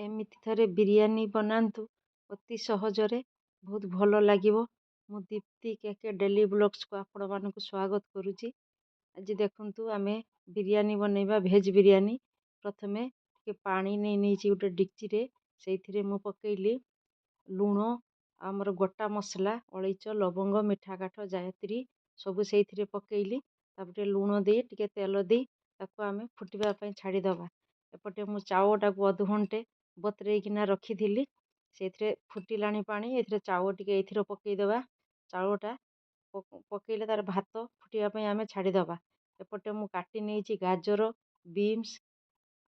ଏମିତି ଥରେ ବିରିୟାନୀ ବନାନ୍ତୁ ଅତି ସହଜରେ, ବହୁତ ଭଲ ଲାଗିବ। ମୁଁ ଦୀପ୍ତି କେକେ ଡେଲି ବ୍ଲଗ୍ସକୁ ଆପଣମାନଙ୍କୁ ସ୍ୱାଗତ କରୁଛି। ଆଜି ଦେଖନ୍ତୁ ଆମେ ବିରିୟାନୀ ବନେଇବା, ଭେଜ୍ ବିରିୟାନୀ। ପ୍ରଥମେ ଟିକେ ପାଣି ନେଇ ନେଇଛି ଗୋଟେ ଡିକ୍ଚିରେ, ସେଇଥିରେ ମୁଁ ପକେଇଲି ଲୁଣ, ଆମର ଗୋଟା ମସଲା, ଅଳେଇଚ, ଲବଙ୍ଗ, ମିଠା କାଠ, ଜାୟତ୍ରୀ ସବୁ ସେଇଥିରେ ପକେଇଲି। ତାପରେ ଲୁଣ ଦେଇ ଟିକେ ତେଲ ଦେଇ ତାକୁ ଆମେ ଫୁଟିବା ପାଇଁ ଛାଡ଼ିଦେବା। ଏପଟେ ମୁଁ ଚାଉଳଟାକୁ ଅଧଘଣ୍ଟେ ବତୁରେଇକିନା ରଖିଥିଲି, ସେଇଥିରେ ଫୁଟିଲାଣି ପାଣି, ଏଥିରେ ଚାଉଳ ଟିକେ ଏଇଥିରେ ପକେଇଦେବା। ଚାଉଳଟା ପକେଇଲେ ତାର ଭାତ ଫୁଟିବା ପାଇଁ ଆମେ ଛାଡ଼ିଦେବା। ଏପଟେ ମୁଁ କାଟି ନେଇଛି ଗାଜର, ବିନ୍ସ,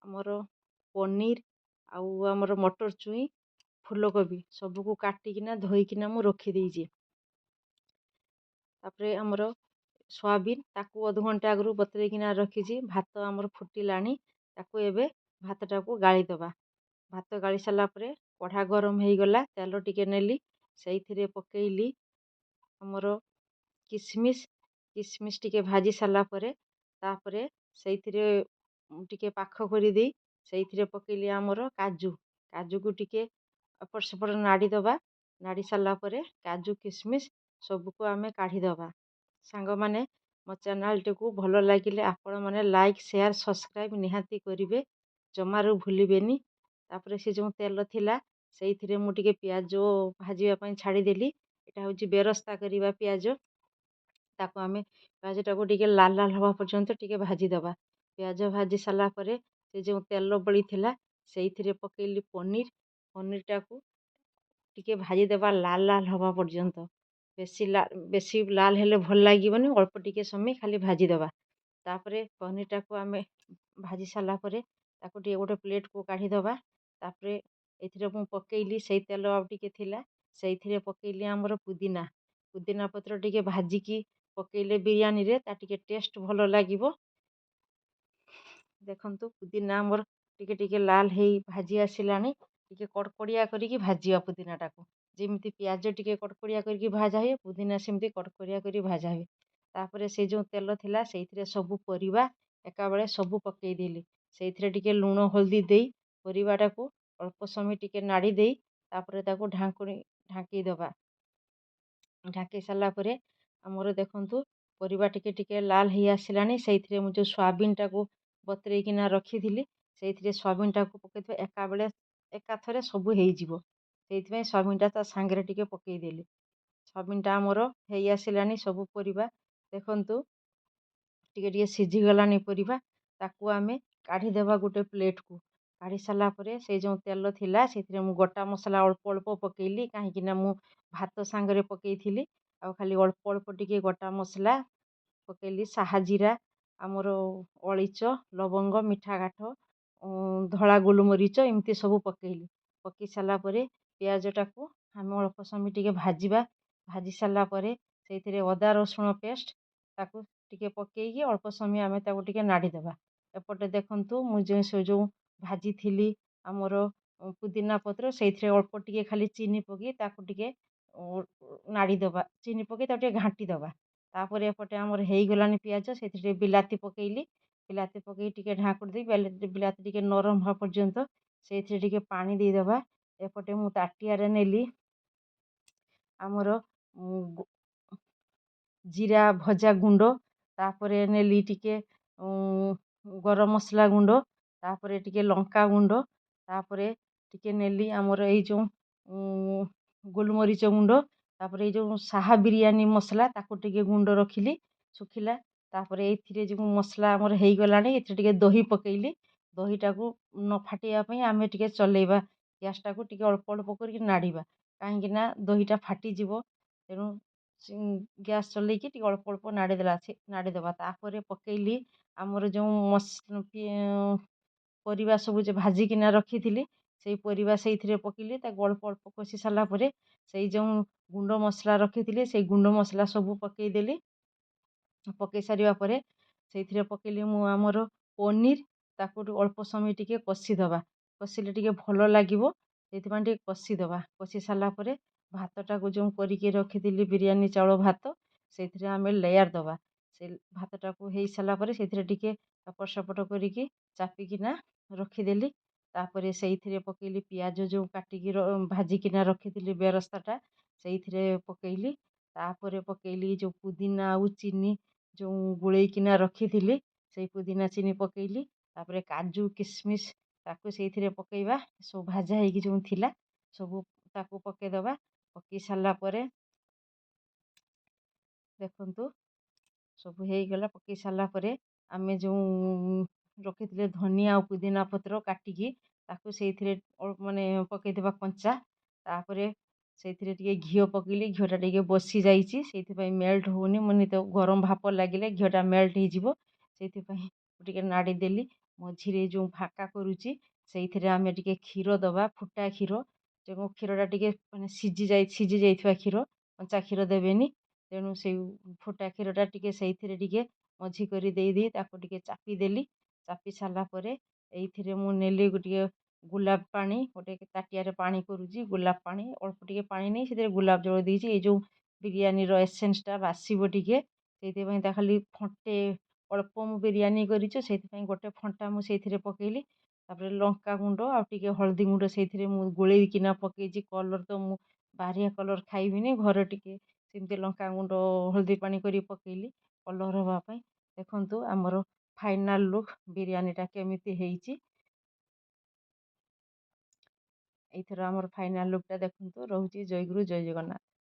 ଆମର ପନିର ଆଉ ଆମର ମଟର ଛୁଇଁ, ଫୁଲକୋବି ସବୁକୁ କାଟିକିନା ଧୋଇକିନା ମୁଁ ରଖିଦେଇଛି। ତାପରେ ଆମର ସୋୟାବିନ୍ ତାକୁ ଅଧଘଣ୍ଟା ଆଗରୁ ବତୁରେଇକିନା ରଖିଛି। ଭାତ ଆମର ଫୁଟିଲାଣି, ତାକୁ ଏବେ ଭାତଟାକୁ ଗାଳିଦେବା। ଭାତ ଗାଳି ସାରିଲା ପରେ କଢ଼ା ଗରମ ହେଇଗଲା, ତେଲ ଟିକେ ନେଲି, ସେଇଥିରେ ପକେଇଲି ଆମର କିସମିସ୍। କିସମିସ୍ ଟିକେ ଭାଜି ସାରିଲା ପରେ ତାପରେ ସେଇଥିରେ ଟିକେ ପାଖ କରିଦେଇ ସେଇଥିରେ ପକେଇଲି ଆମର କାଜୁ। କାଜୁକୁ ଟିକେ ଏପଟ ସେପଟ ନାଡ଼ି ଦେବା। ନାଡ଼ି ସାରିଲା ପରେ କାଜୁ କିସମିସ୍ ସବୁକୁ ଆମେ କାଢ଼ିଦେବା। ସାଙ୍ଗମାନେ, ମୋ ଚ୍ୟାନେଲ୍ଟିକୁ ଭଲ ଲାଗିଲେ ଆପଣମାନେ ଲାଇକ୍, ସେୟାର, ସବସ୍କ୍ରାଇବ୍ ନିହାତି କରିବେ, ଜମାରୁ ଭୁଲିବେନି। ତାପରେ ସେ ଯେଉଁ ତେଲ ଥିଲା ସେଇଥିରେ ମୁଁ ଟିକେ ପିଆଜ ଭାଜିବା ପାଇଁ ଛାଡ଼ିଦେଲି। ଏଇଟା ହେଉଛି ବେରସ୍ତା କରିବା ପିଆଜ। ତାକୁ ଆମେ ପିଆଜଟାକୁ ଟିକେ ଲାଲ ଲାଲ ହେବା ପର୍ଯ୍ୟନ୍ତ ଟିକେ ଭାଜିଦେବା। ପିଆଜ ଭାଜି ସାରିଲା ପରେ ସେ ଯେଉଁ ତେଲ ବଳିଥିଲା ସେଇଥିରେ ପକେଇଲି ପନିର। ପନିରଟାକୁ ଟିକେ ଭାଜିଦେବା ଲାଲ ଲାଲ ହେବା ପର୍ଯ୍ୟନ୍ତ। ବେଶୀ ଲାଲ ହେଲେ ଭଲ ଲାଗିବନି, ଅଳ୍ପ ଟିକେ ସମୟ ଖାଲି ଭାଜିଦେବା। ତାପରେ ପନିରଟାକୁ ଆମେ ଭାଜି ସାରିଲା ପରେ ତାକୁ ଟିକେ ଗୋଟେ ପ୍ଲେଟ୍କୁ କାଢ଼ିଦେବା। ତାପରେ ଏଥିରେ ମୁଁ ପକେଇଲି ସେଇ ତେଲ ଆଉ ଟିକେ ଥିଲା, ସେଇଥିରେ ପକେଇଲି ଆମର ପୁଦିନା। ପୁଦିନା ପତ୍ର ଟିକେ ଭାଜିକି ପକେଇଲେ ବିରିୟାନୀରେ ତା ଟିକେ ଟେଷ୍ଟ ଭଲ ଲାଗିବ। ଦେଖନ୍ତୁ ପୁଦିନା ଆମର ଟିକେ ଟିକେ ଲାଲ ହେଇ ଭାଜି ଆସିଲାଣି। ଟିକେ କଡ଼କଡ଼ିଆ କରିକି ଭାଜିବା ପୁଦିନାଟାକୁ, ଯେମିତି ପିଆଜ ଟିକେ କଡ଼କଡ଼ିଆ କରିକି ଭଜା ହୁଏ, ପୁଦିନା ସେମିତି କଡ଼କଡ଼ିଆ କରି ଭଜା ହୁଏ। ତାପରେ ସେ ଯେଉଁ ତେଲ ଥିଲା ସେଇଥିରେ ସବୁ ପରିବା ଏକାବେଳେ ସବୁ ପକେଇଦେଲି। ସେଇଥିରେ ଟିକେ ଲୁଣ ହଳଦୀ ଦେଇ ପରିବାଟାକୁ ଅଳ୍ପ ସମୟ ଟିକେ ନାଡ଼ି ଦେଇ ତାପରେ ତାକୁ ଢାଙ୍କୁଣୀ ଢାଙ୍କି ଦେବା। ଢାଙ୍କି ସାରିଲା ପରେ ଆମର ଦେଖନ୍ତୁ ପରିବା ଟିକେ ଟିକେ ଲାଲ ହେଇ ଆସିଲାଣି। ସେଇଥିରେ ମୁଁ ଯେଉଁ ସୋୟାବିନ୍ଟାକୁ ବତୁରେଇକିନା ରଖିଥିଲି ସେଇଥିରେ ସୋୟାବିନ୍ଟାକୁ ପକେଇଦେବା, ଏକାବେଳେ ଏକାଥରେ ସବୁ ହେଇଯିବ। ସେଇଥିପାଇଁ ସୋୟାବିନ୍ଟା ତା ସାଙ୍ଗରେ ଟିକେ ପକେଇଦେଲି। ସୋୟାବିନ୍ଟା ଆମର ହେଇ ଆସିଲାଣି, ସବୁ ପରିବା ଦେଖନ୍ତୁ ଟିକେ ଟିକେ ସିଝିଗଲାଣି ପରିବା। ତାକୁ ଆମେ କାଢ଼ିଦେବା ଗୋଟେ ପ୍ଲେଟ୍କୁ। କାଢ଼ି ସାରିଲା ପରେ ସେଇ ଯେଉଁ ତେଲ ଥିଲା ସେଥିରେ ମୁଁ ଗୋଟା ମସଲା ଅଳ୍ପ ଅଳ୍ପ ପକେଇଲି, କାହିଁକିନା ମୁଁ ଭାତ ସାଙ୍ଗରେ ପକେଇଥିଲି। ଆଉ ଖାଲି ଅଳ୍ପ ଅଳ୍ପ ଟିକେ ଗୋଟା ମସଲା ପକେଇଲି, ସାହାଜିରା, ଆମର ଅଳେଇଚ, ଲବଙ୍ଗ, ମିଠା କାଠ, ଧଳା ଗୋଲମରିଚ ଏମିତି ସବୁ ପକେଇଲି। ପକେଇ ସାରିଲା ପରେ ପିଆଜଟାକୁ ଆମେ ଅଳ୍ପ ସମୟ ଟିକେ ଭାଜିବା। ଭାଜି ସାରିଲା ପରେ ସେଇଥିରେ ଅଦା ରସୁଣ ପେଷ୍ଟ ତାକୁ ଟିକେ ପକେଇକି ଅଳ୍ପ ସମୟ ଆମେ ତାକୁ ଟିକେ ନାଡ଼ିଦେବା। ଏପଟେ ଦେଖନ୍ତୁ ମୁଁ ଯେଉଁ ସେ ଯେଉଁ ଭାଜିଥିଲି ଆମର ପୁଦିନା ପତ୍ର ସେଇଥିରେ ଅଳ୍ପ ଟିକେ ଖାଲି ଚିନି ପକେଇ ତାକୁ ଟିକେ ନାଡ଼ିଦେବା, ଚିନି ପକେଇ ତାକୁ ଟିକେ ଘାଣ୍ଟି ଦେବା। ତାପରେ ଏପଟେ ଆମର ହେଇଗଲାଣି ପିଆଜ, ସେଥିରେ ଟିକେ ବିଲାତି ପକେଇଲି। ବିଲାତି ପକେଇ ଟିକେ ଢାଙ୍କୁଣି ଦେଇ ବିଲାତି ଟିକେ ନରମ ହେବା ପର୍ଯ୍ୟନ୍ତ ସେଇଥିରେ ଟିକେ ପାଣି ଦେଇଦେବା। ଏପଟେ ମୁଁ ତାଟିଆରେ ନେଲି ଆମର ଜିରା ଭଜା ଗୁଣ୍ଡ, ତାପରେ ନେଲି ଟିକେ ଗରମ ମସଲା ଗୁଣ୍ଡ, ତାପରେ ଟିକେ ଲଙ୍କା ଗୁଣ୍ଡ, ତାପରେ ଟିକେ ନେଲି ଆମର ଏଇ ଯେଉଁ ଗୋଲମରିଚ ଗୁଣ୍ଡ, ତାପରେ ଏଇ ଯେଉଁ ସାହା ବିରିୟାନୀ ମସଲା ତାକୁ ଟିକେ ଗୁଣ୍ଡ ରଖିଲି ଶୁଖିଲା। ତାପରେ ଏଇଥିରେ ଯେଉଁ ମସଲା ଆମର ହେଇଗଲାଣି ଏଥିରେ ଟିକେ ଦହି ପକେଇଲି। ଦହିଟାକୁ ନ ଫାଟିବା ପାଇଁ ଆମେ ଟିକେ ଚଲେଇବା, ଗ୍ୟାସ୍ଟାକୁ ଟିକେ ଅଳ୍ପ ଅଳ୍ପ କରିକି ନାଡ଼ିବା, କାହିଁକିନା ଦହିଟା ଫାଟିଯିବ। ତେଣୁ ଗ୍ୟାସ୍ ଚଲେଇକି ଟିକେ ଅଳ୍ପ ଅଳ୍ପ ନାଡ଼ିଦେଲା ନାଡ଼ିଦେବା। ତାପରେ ପକେଇଲି ଆମର ଯେଉଁ ପରିବା ସବୁ ଯେ ଭାଜିକିନା ରଖିଥିଲି ସେଇ ପରିବା ସେଇଥିରେ ପକେଇଲି। ତାକୁ ଅଳ୍ପ ଅଳ୍ପ କଷି ସାରିଲା ପରେ ସେଇ ଯେଉଁ ଗୁଣ୍ଡ ମସଲା ରଖିଥିଲି ସେଇ ଗୁଣ୍ଡ ମସଲା ସବୁ ପକେଇଦେଲି। ପକେଇ ସାରିବା ପରେ ସେଇଥିରେ ପକେଇଲି ମୁଁ ଆମର ପନିର। ତାକୁ ଅଳ୍ପ ସମୟ ଟିକେ କଷିଦେବା, କଷିଲେ ଟିକେ ଭଲ ଲାଗିବ, ସେଇଥିପାଇଁ ଟିକେ କଷିଦେବା। କଷି ସାରିଲା ପରେ ଭାତଟାକୁ ଯେଉଁ କରିକି ରଖିଥିଲି ବିରିୟାନୀ ଚାଉଳ ଭାତ ସେଇଥିରେ ଆମେ ଲେୟାର୍ ଦେବା। ସେ ଭାତଟାକୁ ହେଇସାରିଲା ପରେ ସେଇଥିରେ ଟିକେ ଏପଟ ସେପଟ କରିକି ଚାପିକିନା ରଖିଦେଲି। ତାପରେ ସେଇଥିରେ ପକେଇଲି ପିଆଜ ଯେଉଁ କାଟିକି ଭାଜିକିନା ରଖିଥିଲି ବେରସ୍ତାଟା, ସେଇଥିରେ ପକେଇଲି। ତାପରେ ପକେଇଲି ଯେଉଁ ପୁଦିନା ଆଉ ଚିନି ଯେଉଁ ଗୋଳେଇକିନା ରଖିଥିଲି, ସେଇ ପୁଦିନା ଚିନି ପକେଇଲି। ତାପରେ କାଜୁ କିସମିସ୍ ତାକୁ ସେଇଥିରେ ପକେଇବା। ସବୁ ଭାଜା ହେଇକି ଯେଉଁ ଥିଲା ସବୁ ତାକୁ ପକେଇଦେବା। ପକେଇ ସାରିଲା ପରେ ଦେଖନ୍ତୁ ସବୁ ହେଇଗଲା। ପକେଇ ସାରିଲା ପରେ ଆମେ ଯେଉଁ ରଖିଥିଲେ ଧନିଆ ଆଉ ପୁଦିନା ପତ୍ର କାଟିକି, ତାକୁ ସେଇଥିରେ ମାନେ ପକେଇଦେବା କଞ୍ଚା। ତାପରେ ସେଇଥିରେ ଟିକେ ଘିଅ ପକେଇଲି। ଘିଅଟା ଟିକେ ବସି ଯାଇଛି, ସେଇଥିପାଇଁ ମେଲ୍ଟ ହେଉନି। ମାନେ ତ ଗରମ ଭାପ ଲାଗିଲେ ଘିଅଟା ମେଲ୍ଟ ହେଇଯିବ, ସେଇଥିପାଇଁ ଟିକେ ନାଡ଼ି ଦେଲି। ମଝିରେ ଯେଉଁ ଫାଙ୍କା କରୁଛି ସେଇଥିରେ ଆମେ ଟିକେ କ୍ଷୀର ଦେବା, ଫୁଟା କ୍ଷୀର। ଯେଉଁ କ୍ଷୀରଟା ଟିକେ ମାନେ ସିଝି ଯାଇଥିବା କ୍ଷୀର, କଞ୍ଚା କ୍ଷୀର ଦେବେନି। ତେଣୁ ସେଇ ଫୁଟା କ୍ଷୀରଟା ଟିକେ ସେଇଥିରେ ଟିକେ ମଝି କରି ଦେଇ ଦେଇ ତାକୁ ଟିକେ ଚାପି ଦେଲି। ଚାପି ସାରିଲା ପରେ ଏଇଥିରେ ମୁଁ ନେଲି ଟିକେ ଗୋଲାପ ପାଣି। ଗୋଟେ ତାଟିଆରେ ପାଣି କରୁଛି, ଗୋଲାପ ପାଣି ଅଳ୍ପ ଟିକେ ପାଣି ନେଇ ସେଥିରେ ଗୋଲାପ ଜଳ ଦେଇଛି। ଏଇ ଯେଉଁ ବିରିୟାନୀର ଏସେନ୍ସଟା ବାସିବ ଟିକେ, ସେଇଥିପାଇଁ ତା ଖାଲି ଫଣ୍ଟେ ଅଳ୍ପ ମୁଁ ବିରିୟାନୀ କରିଛି, ସେଇଥିପାଇଁ ଗୋଟେ ଫଣ୍ଟା ମୁଁ ସେଇଥିରେ ପକେଇଲି। ତାପରେ ଲଙ୍କା ଗୁଣ୍ଡ ଆଉ ଟିକେ ହଳଦୀ ଗୁଣ୍ଡ ସେଇଥିରେ ମୁଁ ଗୋଳେଇକିନା ପକେଇଛି। କଲର୍ ତ ମୁଁ ବାହାରିଆ କଲର୍ ଖାଇବିନି, ଘରେ ଟିକେ ସେମିତି ଲଙ୍କା ଗୁଣ୍ଡ ହଳଦୀ ପାଣି କରି ପକେଇଲି କଲର୍ ହେବା ପାଇଁ। ଦେଖନ୍ତୁ ଆମର ଫାଇନାଲ୍ ଲୁକ୍ ବିରିୟାନୀଟା କେମିତି ହେଇଛି। ଏଇଥର ଆମର ଫାଇନାଲ୍ ଲୁକ୍ଟା ଦେଖନ୍ତୁ। ରହୁଛି, ଜୟଗୁରୁ, ଜୟ ଜଗନ୍ନାଥ।